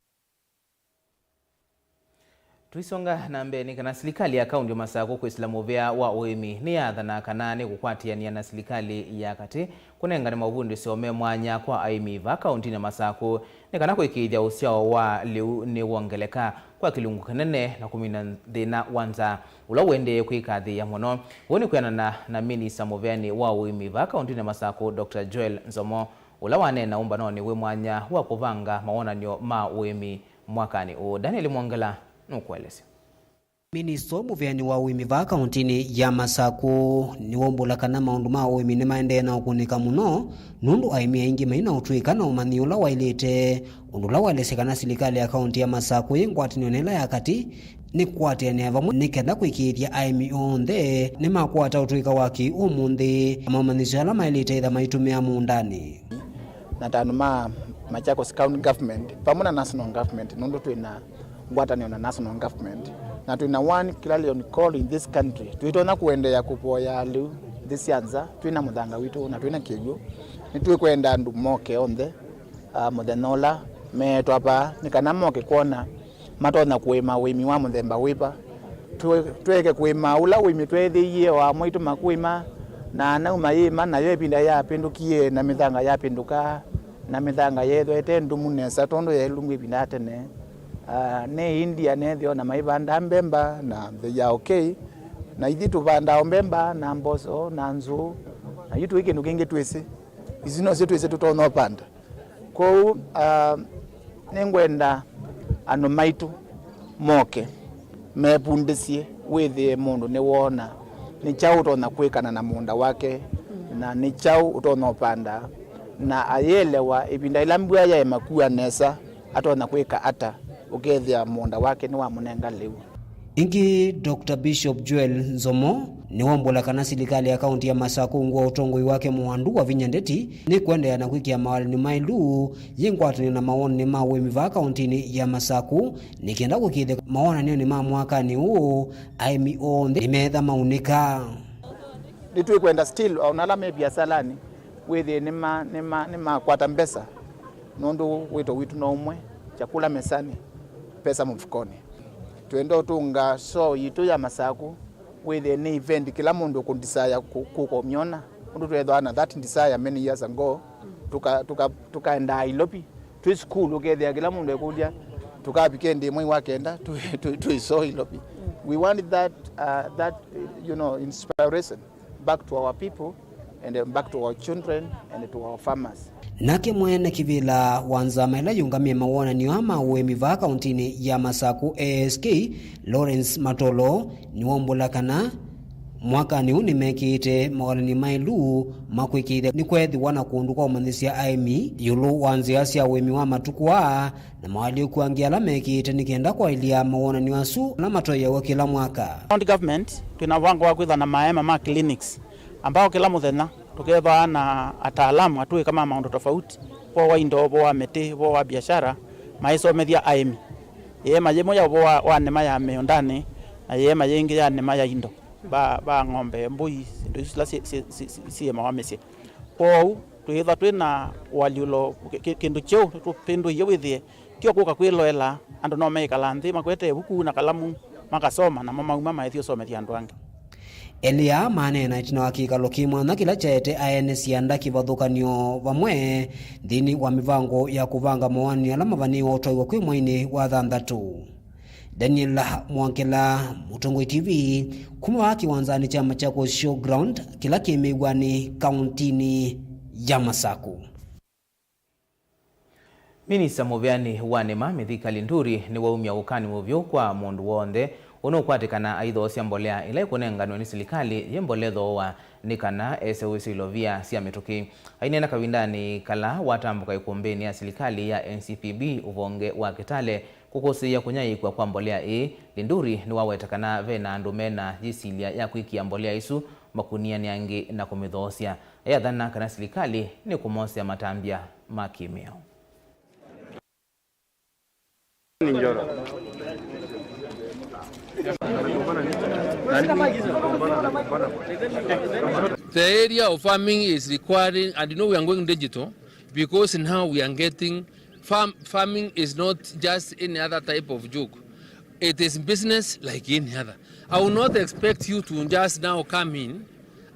Tũisonga na mbee, nĩ kana silikalĩ ya kaunti ya Masakũ kwĩsĩla mũvĩa wa ũĩmi nĩyaathana kana nĩkũkwatĩanĩa na silikalĩ ya katĩ kũnengane maũvundĩsyo me mwanya kwa aĩmi vaa kauntinĩ ya Masakũ nĩ kana kũĩkĩĩthya ũsyao wa lĩu nĩwongeleka kwa kĩlungu kĩnene na kũmina thĩna wa nzaa ũla ũendee kwĩkathĩĩa mũno. Ũu nĩ kwĩanana na minista mũveanĩ wa ũĩmi vaa kauntinĩ ya Masakũ, Doctor Joel Nzomo, ũla waneena ũmbanonĩ wĩ mwanya wa kũvanga mawonany'o ma ũĩmi mwakanĩ ũũ. Daniel Mwongela nũkũelesya. Minista mũveanĩ wa ũĩmi vaa kauntinĩ ya Masakũ nĩwaumbũla kana maũndũ ma ũĩmi nĩmaendee na ũkũnĩka mũno, nũndũ aĩmi aingĩ mai na ũtw'ĩka na ũmanyi ũla waĩlĩte, ũndũ ũla waelesya kana silikalĩ ya kaunti ya Masakũ yĩ ngwatanĩo na ĩla ya katĩ nĩkũkwatĩanĩa vamwe nĩ kenda kũĩkĩĩthya aĩmi onthe nĩmakwata ũtw'ĩka wa kĩ-ũmũnthĩ na momanyĩsyo ala maĩlĩte ĩtha maitũmĩa mũũndanĩ. Na tanu ma Machakos County Government vamwe na National Government, nũndũ twĩ na ngwatanĩo na national government, na twĩ na one Kilalion Call in this country. Twĩtonya kũendeea kũvoya lĩu nthĩ sya nza twĩ na mũthanga witũ na twĩ na kĩw'ũ. Nĩtwĩkwenda andũ moke onthe, ah, mũthenya ũla meetwa vaa, nĩ kana moke kwona matonya kũĩma ũĩmi wa mũthemba wĩva. Twe-, tweke kũĩma ũla ũĩmi tweethĩie o amwaitũ makũĩma, na anau mayĩma, nayo ĩvinda yapĩndũkie na mĩthanga yapĩndũka, na mĩthanga yeethwa ĩte ndũmu nesa tondũ yaĩ lũmu ĩvinda ya tene. Ah, ne India nethĩwa na maivandaa mbemba na they are okay. Na ithyĩ tũvandaa o mbemba na mboso na nzũũ, na yu tũi kĩndũ kĩngĩ twĩsĩ. Isu nosyo twĩsĩ tũtonya ũvanda. Kwoou, ah, nĩngwenda andũ maitũ moke mevundĩsye, wĩthĩe mũndũ nĩwoona nĩ kyaũ ũtonya kwĩkana na mũũnda wake, na nĩ kyaũ ũtonya ũvanda, na ayĩelewa ĩvinda ĩla mbua yaema kua nesa, atonya kwĩka ata ũkethĩa mũũnda wake nĩwamũnenga lĩu. Ĩngĩ, Doctor Bishop Joel Nzomo nĩwaumbũla kana silikalĩ ya kaunti ya Masakũ ungu wa ũtongoi wake mũandu wa vinya ndeti nĩkũendeea na kwĩkĩa mawalani maĩlu yĩ ngwatanĩo na mawonany'o ma ũĩmi vaa kauntinĩ ya Masakũ, nĩ kenda kũkĩĩthya mawonany'onĩ ma mwakanĩ ũũ aĩmi onthe nĩmeetha maunĩka. Nĩtwĩkwenda still ona ala me viasalanĩ wĩthĩe nĩma-, nĩma-, nĩmakwata mbesa, nũndũ wĩto witũ no ũmwe, chakula mesani, pesa mfukoni. Twenda ũtũnga show yitũ ya Masakũ, wĩthĩe nĩ event kĩla mũndũ ũkũndesire kũ-, kũka ũmyona, ũndũ twethĩawa na that desire many years ago, tũka-, tũka-, tũkaendaa Ilovi, twĩ school ũkethĩa kĩla mũndũ ekũlya, tũkavike ĩndĩ mwei wa kenda, twĩ, twĩ, twĩ show Ilovi. We want that, uh, that, you know, inspiration back to our people and, uh, back to our children and to our farmers. Nake mwene kĩvĩla wa nzama ĩla yĩũngamĩe mawonany'o aa ma ũĩmi vaa kauntinĩ ya Masakũ, A S K Lawrence Matolo, nĩwaumbũla kana mwakanĩ ũũ nĩmekĩĩte mawalani maĩlu ma kwĩkĩĩthya nĩkweethĩwa na kũndũ kwa ũmanyĩsya aĩmi ĩũlũ wa nzĩa sya ũĩmi wa matukũ aa, na mawalyũku angĩ ala mekĩĩte nĩ kenda kwaĩlya mawonany'o asu ala matoeawa kĩla mwaka. County government twĩ na mũvango wa kwĩthwa na maema ma clinics ambao kĩla mũthenya tũkethwa na ataalamu atũĩka ma maũndũ tofauti, vo wa indo, vo wa mĩtĩ, vo wa biashara, maisomethya aĩmi. Ĩema yĩmwe ya ũvo wa, wa nĩma ya mĩũndanĩ, na ĩema yĩngĩ ya nĩma ya indo, va, va ng'ombe, mbũi, indo isu sila syĩ, syĩ, syĩ, syĩ, syĩĩmawa mĩsyĩ. Kwoou twĩĩthwa twĩ na ũalyũlo, kĩ-, kĩ-, kĩndũ kyeũ tũpĩndũie wĩthĩe ti o kũka kwĩloela, andũ no meĩkala nthĩ, makwete ĩvuku na kalamu, makasoma, namo mauma maĩthi ũsomethya andũ angĩ. Elĩ aa maneena ĩtina wa kĩkalo kĩ mwanya kĩla kyaete aene syanda kĩvathũkany'o vamwe nthĩnĩ wa mĩvango ya kũvanga mawonany'o ala mavanĩĩwe ũtwaĩwa kwĩ mweinĩ wa thanthatũ. Daniel Mwongela, Mũtongoi T V, kuma vaa kĩwanzanĩ kya Machakos Showground kĩla kĩ Mĩw'anĩ, kauntinĩ ya Masakũ. Minista mũveani wa nĩma Mithika Linturi nĩwaumya ũkani mũvyũ kwa mũndũ w'onthe ũnũkwatĩkana aithoosya mbolea ĩla ĩkũnenganwe nĩ silikalĩ yĩ mbole thooa nĩ kana ese ũisyo ilovia sya mĩtũkĩ. Aineena kavindanĩ kala watambũka ĩkũmbĩnĩ ya silikalĩ ya N C P B ũvonge wa Kitale kũkũsĩĩa kũnyaĩĩkw'a kwa mbolea ĩĩ, Linturi nĩwaweta kana ve na andũ me na yĩsilya ya kwĩkĩa mbolea ĩsu makũnianĩ angĩ na kũmĩthoosya. Eathana kana silikalĩ nĩkũmosea matambya ma kĩmĩao. The area of farming is requiring, and you know we are going digital because now we are getting farm, farming is not just any other type of joke. It is business like any other. I will not expect you to just now come in,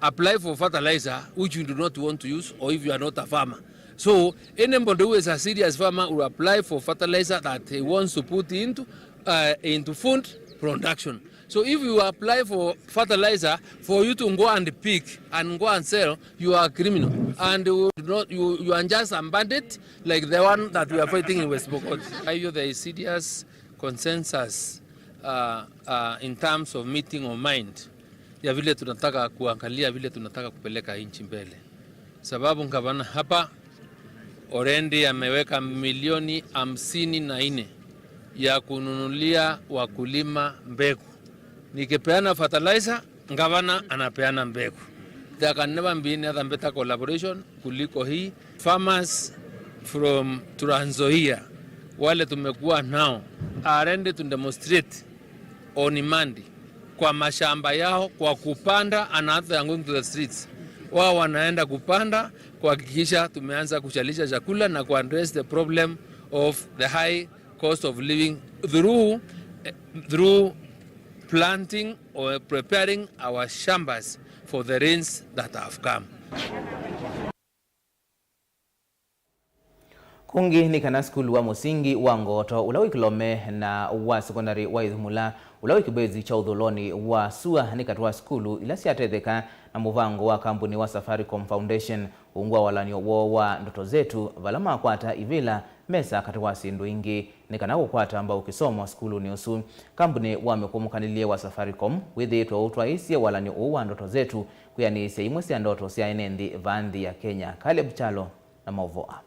apply for fertilizer which you do not want to use, or if you are not a farmer. So anybody who is a serious farmer will apply for fertilizer that he wants to put into, uh, into food production. So if you apply for fertilizer for you to go and pick and go and sell, you are a criminal. And you do not, you, you are just a bandit like the one that we are fighting in West Pokot. Kwa hivyo there is serious consensus, uh, uh, in terms of meeting of mind ya vile tunataka kuangalia vile tunataka kupeleka nchi mbele, sababu gavana hapa already ameweka milioni hamsini na nne ya kununulia wakulima mbegu. Nikipeana fertilizer, gavana anapeana mbegu. There can never be any other better collaboration kuliko hii. Farmers from Trans Nzoia Wale tumekuwa nao are ready to demonstrate on Monday kwa mashamba yao kwa kupanda, and others are going to the streets. Wao wanaenda kupanda kuhakikisha tumeanza kushalisha chakula na kuaddress the problem of the high cost of living through, eh, through planting or preparing our shambas for the rains that have come. Kũngĩ nĩ kana sukulu wa mũsingi wa Ngoto, ũla wĩ Kĩlome, na wa sekondari wa Ithumula, ũla wĩ Kĩbwezi kya ũthũlonĩ wa sua, nĩ katĩ wa sukulu ila syatetheka na mũvango wa kambuni wa Safaricom Foundation. Ungu wa walany'o woo wa Ndoto Zetu, vala makwata ivĩla, mesa katĩ wa syĩndũ ingĩ, nĩ kana kũkwata mbau kĩsomo sukulunĩ ũsu. Kambuni wa mĩkũmũkanĩlye wa Safaricom wĩthĩĩtwe ũtwaĩĩsye walany'o ũũ wa Ndoto Zetu kwĩanĩĩsya imwe sya ndoto sya ene nthĩ vaa nthĩ ya Kenya. Caleb Kyalo na maũvoo aa.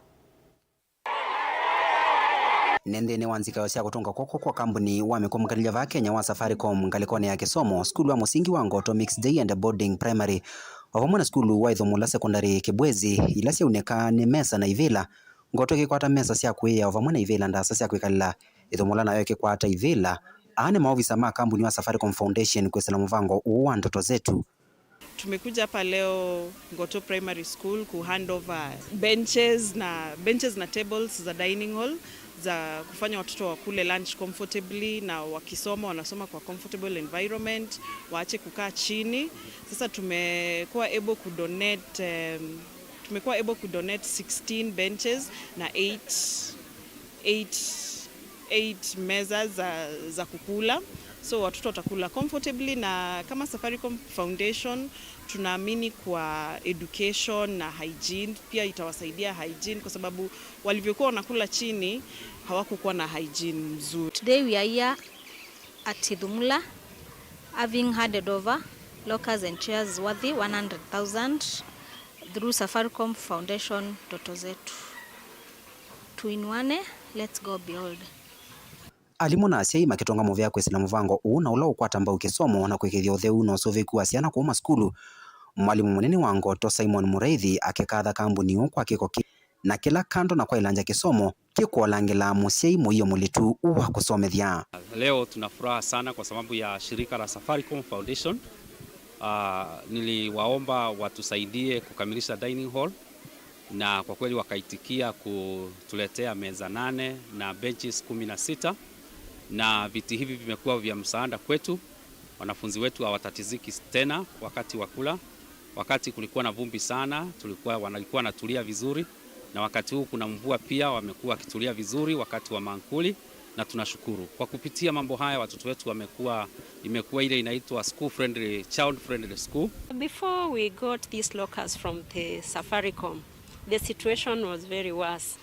Nĩ nthĩnĩ wa nzikayo sya kũtũnga kw'oko kwa kambuni wa mĩkũmũkanĩlya vaa Kenya wa Safaricom ngalĩkonĩ ya kĩsomo, sukulu wa mũsingi wa Ngoto Mixed Day and Boarding Primary, o vamwe na sukulu wa Ithumula Secondary Kĩbwezi, ila syaunĩka nĩ mesa na ivĩla, Ngoto ĩkĩkwata mesa sya kũĩĩa o vamwe na ivĩla ndaasa sya kwĩkalĩla, Ithumula nayo ĩkĩkwata ivĩla. Aa nĩ maovisa ma kambuni wa Safaricom Foundation kwĩsĩla mũvango ũũ wa Ndoto Zetu. Tumekuja hapa leo Ngoto Primary School ku hand over benches na, benches na tables za dining hall za kufanya watoto wakule lunch comfortably, na wakisoma wanasoma kwa comfortable environment, waache kukaa chini. Sasa tumekuwa able ku donate, em, tumekuwa able ku donate sixteen benches na eight, eight, eight meza za, za kukula, so watoto watakula comfortably. Na kama Safaricom Foundation, tunaamini kwa education na hygiene pia itawasaidia hygiene, kwa sababu walivyokuwa wanakula chini hawakukuwa na hygiene mzuri. Today we are here at Ithumula, having handed over lockers and chairs worthy one hundred thousand through Safaricom Foundation Ndoto Zetu. Tuinuane, let's go beyond. Alimũ na asyai makĩtũnga mũvea kwĩsĩla mũvango ũũ na ũla ũkwata mbau kĩsomo na kũĩkĩĩthya ũtheu na ũsũvĩku wa syana kũu masukulu. Mwalimũ mũnene wa Ngoto, Simon Mũraithi, akĩkatha kambuni ũũ kwa kĩko kĩ na kĩla, kando na kwaĩlangya kĩsomo, kĩkũolangĩla mũsyai mũio mũlitu wa kũsomethya. Leo tuna furaha sana kwa sababu ya shirika la Safaricom Foundation. Ah, niliwaomba watusaidie kukamilisha dining hall, na kwa kweli wakaitikia kutuletea meza nane na benches kumi na sita, na viti hivi vimekuwa vya msaada kwetu. Wanafunzi wetu hawatatiziki tena wakati wa kula. Wakati kulikuwa na vumbi sana, tulikuwa, walikuwa wanatulia vizuri, na wakati huu kuna mvua pia, wamekuwa wakitulia vizuri wakati wa mankuli, na tunashukuru. Kwa kupitia mambo haya, watoto wetu wamekuwa, imekuwa ile inaitwa school friendly, child friendly school. Before we got these lockers from the Safaricom, the situation was very worse.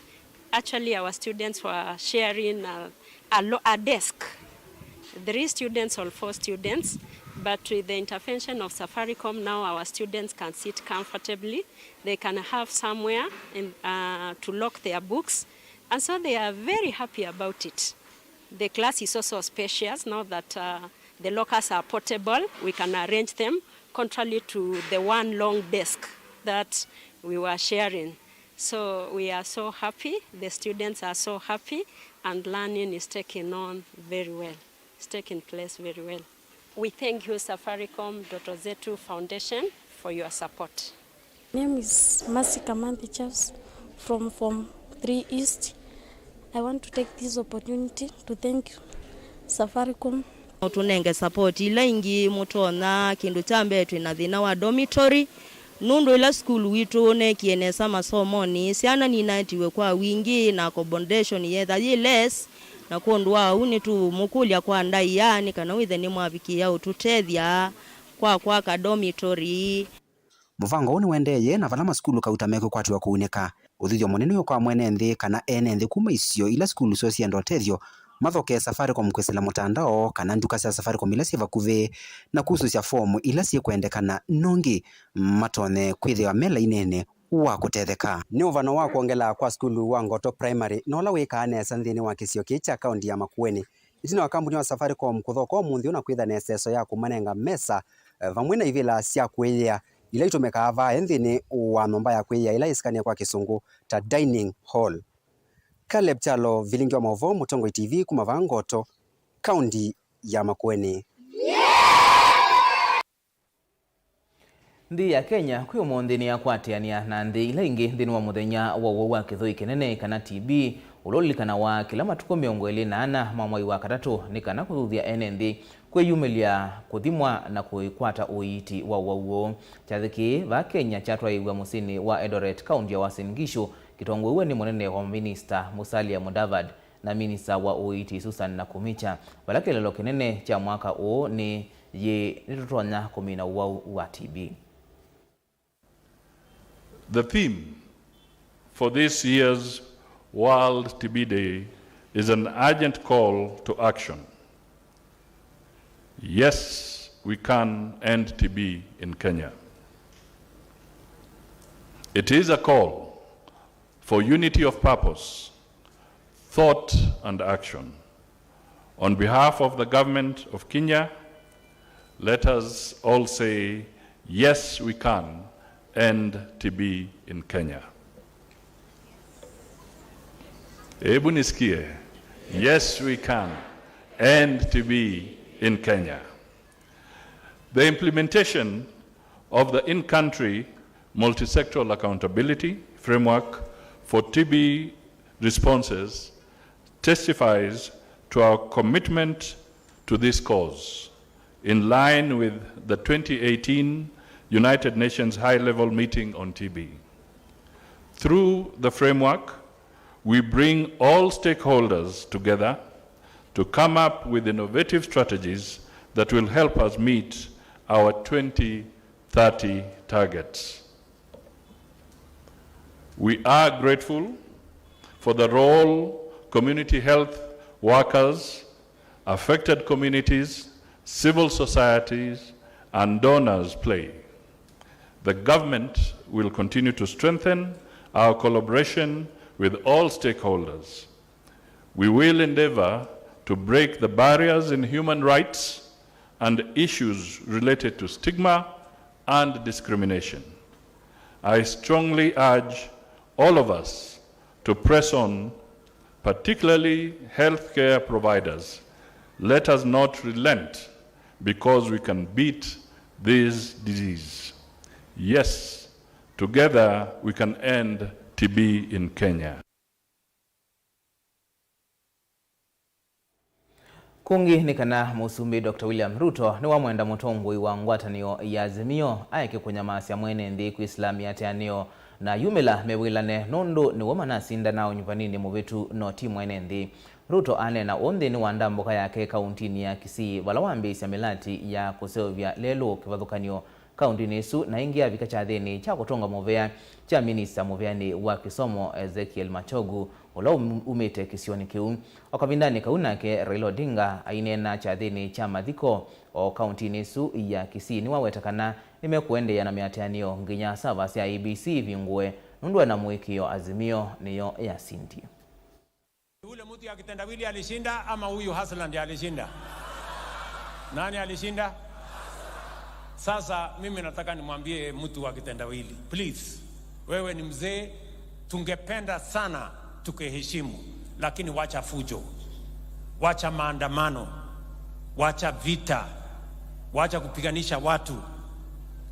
Actually, our students were sharing a, a, lo- a desk, three students or four students, but with the intervention of Safaricom, now our students can sit comfortably. They can have somewhere in, uh, to lock their books, and so they are very happy about it. The class is also spacious now that, uh, the lockers are portable. We can arrange them, contrary to the one long desk that we were sharing. So we are so happy, the students are so happy, and learning is taking on very well. It's taking place very well. We thank you, Safaricom Ndoto Zetu Foundation, for your support. My name is Mercy Kamanthi Charles from Form three East. I want to take this opportunity to thank Safaricom. Mũtũnenge support ila ingĩ mũtonya. Kĩndũ kya mbee, twĩ na thĩna wa dormitory, nũndũ ĩla sukulu witũ ũneekie nesa masomonĩ, syana ninaetiwe kwa wingĩ na accommodation yetha yĩ less, na kwondũ wa ũu nĩtũũmũkũlya kwa ndaĩa nĩ kana wĩthe nĩmwavikĩĩa ũtũtethya kwa kwaka dormitory. Mũvango ũũ nĩũendeeye na vala masukulu kauta mekwĩkwatĩwa kũunĩka. Ũthũthyo mũnene ũyũ kwa mwene nthĩ kana ene nthĩ kuma isio ila sukulu syoo syĩenda ũtethyo mathokee Safaricom kwĩsĩla mũtandao kana nduka sya Safaricom ila syĩ vakuvĩ na kusũsya fomu ila syĩkwendekana nũngĩ matonye kwĩthĩwa me lainĩnĩ wa kũtetheka. Nĩ ũvano wa kwongela kwa sukulu wa Ngoto Primary na ũla wĩkaa nesa nthĩnĩ wa kĩsio kĩĩ kya kaũnti ya Makueni. Ĩtina wa kambuni wa Safaricom kũthoka ũmũnthĩ ũũ na kwĩtha na ĩseso ya kũmanenga mesa, eh, vamwe na ivĩla sya kũĩĩa ila itũmĩkaa vaa nthĩnĩ wa nyũmba ya kwĩĩa ĩla yĩsĩkanĩe kwa Kĩsũngũ ta dining hall. Caleb Kyalo, Vilingi wa Maũvoo, Mũtongoi T V, kuma vaa Ngoto, kaũnti ya Makueni. Nthĩ ya Kenya kwĩ ũmũnthĩ nĩyakwatĩanĩa na nthĩ ila ingĩ nthĩnĩ wa mũthenya wa ũwau wa kĩthũi kĩnene, kana T B, ũla ũlilikanawa kĩla matukũ mĩongo ĩlĩ na ana ma mwai wa katatũ, nĩ kana kũthuthya ene nthĩ kwĩyumĩlya kũthimwa na kũĩkwata ũiiti wa ũwau ũũ. Kyathĩ kĩĩ vaa Kenya kyatwaĩĩw'a mũsyĩnĩ wa Eldoret, kaũnti ya Uasin Gishu, kĩtongoew'e nĩ mũnene wa maminista Musalia Mudavadi na minista wa ũiiti Susan Nakhumicha, vala kĩeleelo kĩnene kya mwaka ũũ nĩ, yĩĩ nĩtũtonya kũmina ũwau wa T B. The theme for this year's World T B Day is an urgent call to action. Yes, we can end T B in Kenya. It is a call for unity of purpose, thought and action. On behalf of the government of Kenya, let us all say, "Yes, we can end T B in Kenya." Hebu nisikie. Yes, we can end T B in Kenya. The implementation of the in-country multisectoral accountability framework for T B responses testifies to our commitment to this cause, in line with the twenty eighteen United Nations High-Level Meeting on T B. Through the framework, we bring all stakeholders together to come up with innovative strategies that will help us meet our twenty thirty targets. We are grateful for the role community health workers, affected communities, civil societies, and donors play. The government will continue to strengthen our collaboration with all stakeholders. We will endeavor to break the barriers in human rights and issues related to stigma and discrimination. I strongly urge all of us to press on, particularly healthcare providers. Let us not relent, because we can beat this disease. Yes, together we can end T B in Kenya. Kũngĩ nĩ kana Mũsumbĩ Doctor William Ruto nĩwamwenda mũtongoi wa ngwatanĩo ya Azimio aeke kũnyamasya mwene nthĩ kwĩsĩla mĩatĩanĩo na ayumĩla mewĩlane, nũndũ nĩw'o manasinda nao nyuvaninĩ mũvĩtu, no ti mwene nthĩ. Ruto aneena ũũ nthĩnĩ wa ndambũka yake kauntinĩ ya Kisii, vala wambĩĩsya mĩlati ya kũseũvya lelũ kĩvathũkany'o kauntinĩ ĩsu, na ĩngĩ yavika kyathĩnĩ kya kũtũnga mũvea kya minista mũveanĩ wa kĩsomo Ezekiel Machogu, ũla um-, umĩte kĩsionĩ kĩu. O kavindanĩ kau nake Raila Odinga aineena kyathĩnĩ kya mathiko o kauntinĩ ĩsu ya Kisii, nĩwaweta kana nĩmekũendeea na mĩatĩanĩo nginya sava sya I E B C ivingũe, nũndũ ena mũĩkĩĩo Azimio nĩyo yasindie. Yule mtu ya kitendawili alishinda ama huyu hustler ndiye alishinda? Nani alishinda? Sasa mimi nataka nimwambie mtu wa kitendawili, please, wewe ni mzee, tungependa sana tukiheshimu, lakini wacha fujo, wacha maandamano, wacha vita, wacha kupiganisha watu.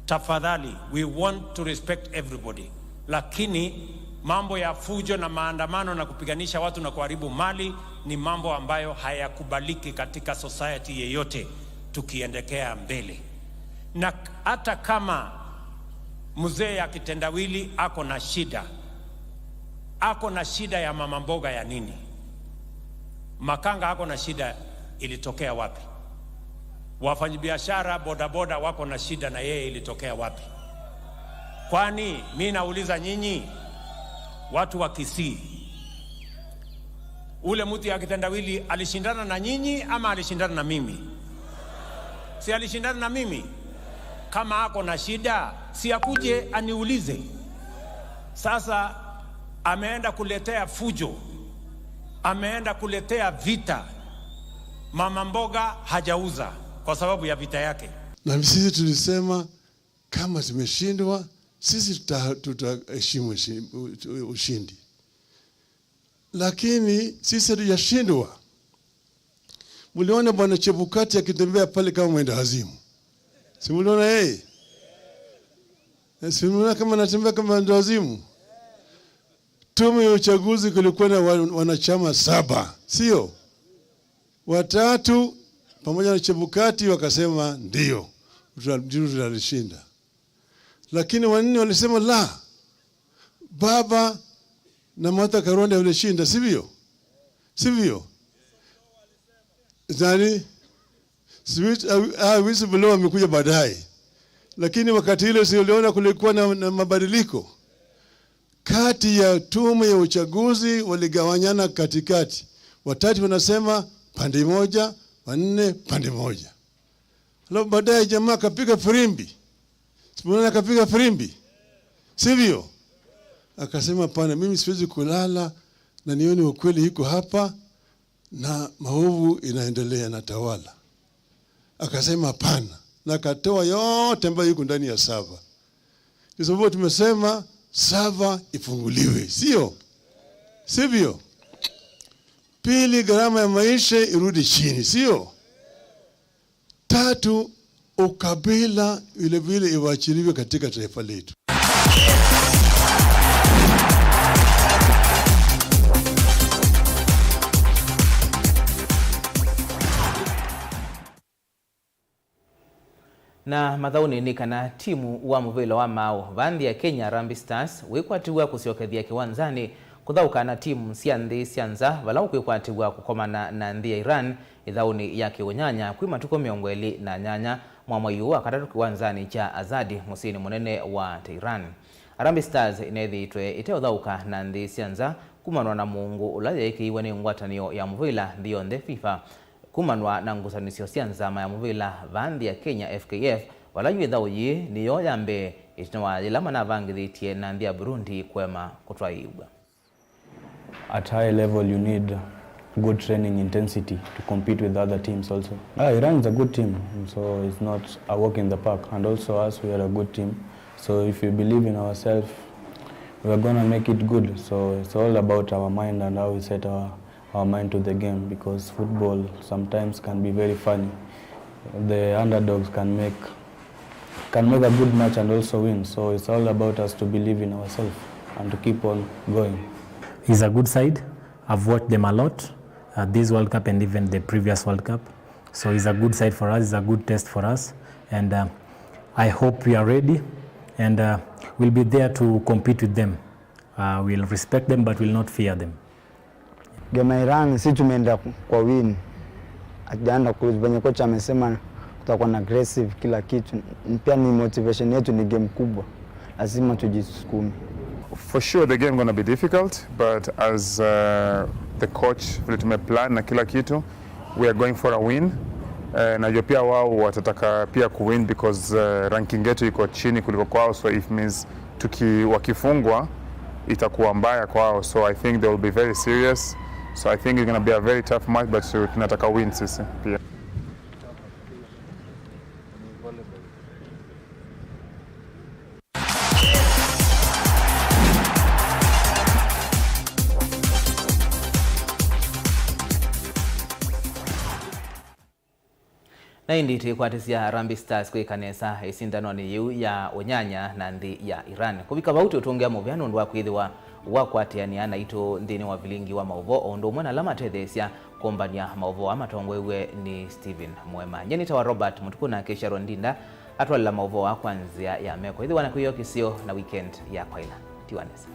Tafadhali, we want to respect everybody. Lakini mambo ya fujo na maandamano na kupiganisha watu na kuharibu mali ni mambo ambayo hayakubaliki katika society yeyote tukiendekea mbele. Na k-, hata kama mzee ya kitendawili ako na shida, ako na shida ya mama mboga ya nini? Makanga ako na shida ilitokea wapi? Wafanyabiashara bodaboda wako na shida na yeye ilitokea wapi? Kwani mi nauliza nyinyi, watu wa Kisii, ule mtu ya kitendawili alishindana na nyinyi ama alishindana na mimi? Si alishindana na mimi? Kama ako na shida, si akuje aniulize. Sasa ameenda kuletea fujo, ameenda kuletea vita. Mama mboga hajauza kwa sababu ya vita yake. Na sisi tulisema kama tumeshindwa, sisi tuta-, tutaheshimu ushi-, u-, u-, ushindi. Lakini sisi hatujashindwa. Mliona Bwana Chebukati akitembea pale kama mwenda wazimu. Si mliona yeye? Eh, si mliona kama anatembea kama mwenda wazimu? Tume ya uchaguzi kulikuwa na wa-, wanachama saba, sio? Watatu pamoja na Chebukati wakasema ndio, tuta-, ndio tutalishinda. Lakini wanne walisema la, baba na Martha Karua ndio walishinda, sivyo? Sivyo? Nani? Si wis-, ah, ah, whistleblower amekuja baadaye. Lakini wakati ile si uliona kulikuwa na, na mabadiliko? Kati ya tume ya uchaguzi waligawanyana katikati. Watatu wanasema pande moja, wanne pande moja. Alafu baadaye jamaa akapiga firimbi. Simuona akapiga firimbi? Sivyo? Akasema, "Hapana, mimi siwezi kulala na nione ukweli iko hapa na maovu inaendelea na tawala." Akasema, "Hapana." Na akatoa yote ambayo iko ndani ya sava. Ndio sababu tumesema sava ifunguliwe, sio? Sivyo? Pili, gharama ya maisha irudi chini, sio? Tatu, ukabila vile vile iwachiliwe katika taifa letu. Na mathaũnĩ nĩ kana timu wa mũvĩla wa maaũ va nthĩ ya Kenya, Harambee Stars, wĩkwatĩw'a kũsyokethya kĩwanzanĩ kũthaũka na timu sya nthĩ sya nza vala ũkwĩkwatĩw'a kũkomana na nthĩ ya Iran ĩthaũnĩ ya kĩũnyanya kwĩ matukũ mĩongo ĩlĩ na nyanya mwa mwei ũũ wa katatũ kĩwanzanĩ kya Azadi mũsyĩnĩ mũnene wa Tehran. Harambee Stars ĩneethĩĩtwe ĩteũthaũka na nthĩ sya nza kumanwa na mũungu ũla yeekĩiwe nĩ ngwatanĩo ya mũvĩla nthĩ yonthe, fifa, kumanwa na ngusanĩsyo sya nzama ya mũvĩla va nthĩ ya Kenya, F K F, vala yu ĩthaũ yĩĩ nĩyo ya mbee ĩtina wa yĩla manavangĩthĩtye na nthĩ ya Burundi kũema kũtwaĩĩw'a. At high level, you need good training intensity to compete with other teams also. Ah, Iran is a good team, so it's not a walk in the park. And also us, we are a good team. So if we believe in ourselves, we are gonna make it good. So it's all about our mind and how we set our, our mind to the game, because football sometimes can be very funny. The underdogs can make can make a good match and also win. So it's all about us to believe in ourselves and to keep on going. He's a good side. I've watched them a lot, uh, this World Cup and even the previous World Cup. So he's a good side for us, he's a good test for us. And, uh, I hope we are ready and, uh, we'll be there to compete with them. Uh, we'll respect them, but we'll not fear them. Game ya Iran si tumeenda kwa win. Hatujaenda ku-, venye kocha amesema kutakuwa na aggressive kila kitu. Pia ni motivation yetu, ni game kubwa. Lazima tujisukume. For sure the game gonna be difficult, but as, uh, the coach, vile tumeplan na kila kitu, we are going for a win. Eh, najua pia wao watataka pia kuwin because, uh, ranking yetu iko chini kuliko kwao, so it means tuki-, wakifungwa itakuwa mbaya kwao, so I think they will be very serious, so I think it's gonna be a very tough match, but, uh, tunataka win sisi pia. Na ĩndĩ twĩkwatĩsya Harambee Stars kwĩka nesa ĩsindanonĩ yĩu ya ũnyanya na nthĩ ya Iran. Kũvika vau, twĩtũngĩa mũvea nũndũ wa kwĩthĩwa wakwatĩanĩa naitũ nthĩnĩ wa vilingi wa maũvoo, o ũndũ ũmwe na ala matetheesya kũmbany'a maũvoo aa matongoew'e nĩ Stephen Mwema. Nyie nĩtawa Robert Mũtukũ, nake Sharon Ndinda atwalĩla maũvoo aa kwa nzĩa ya meko. Ĩthĩwa na kwĩyokisyo na weekend ya kwaĩla. Tiwa nesa.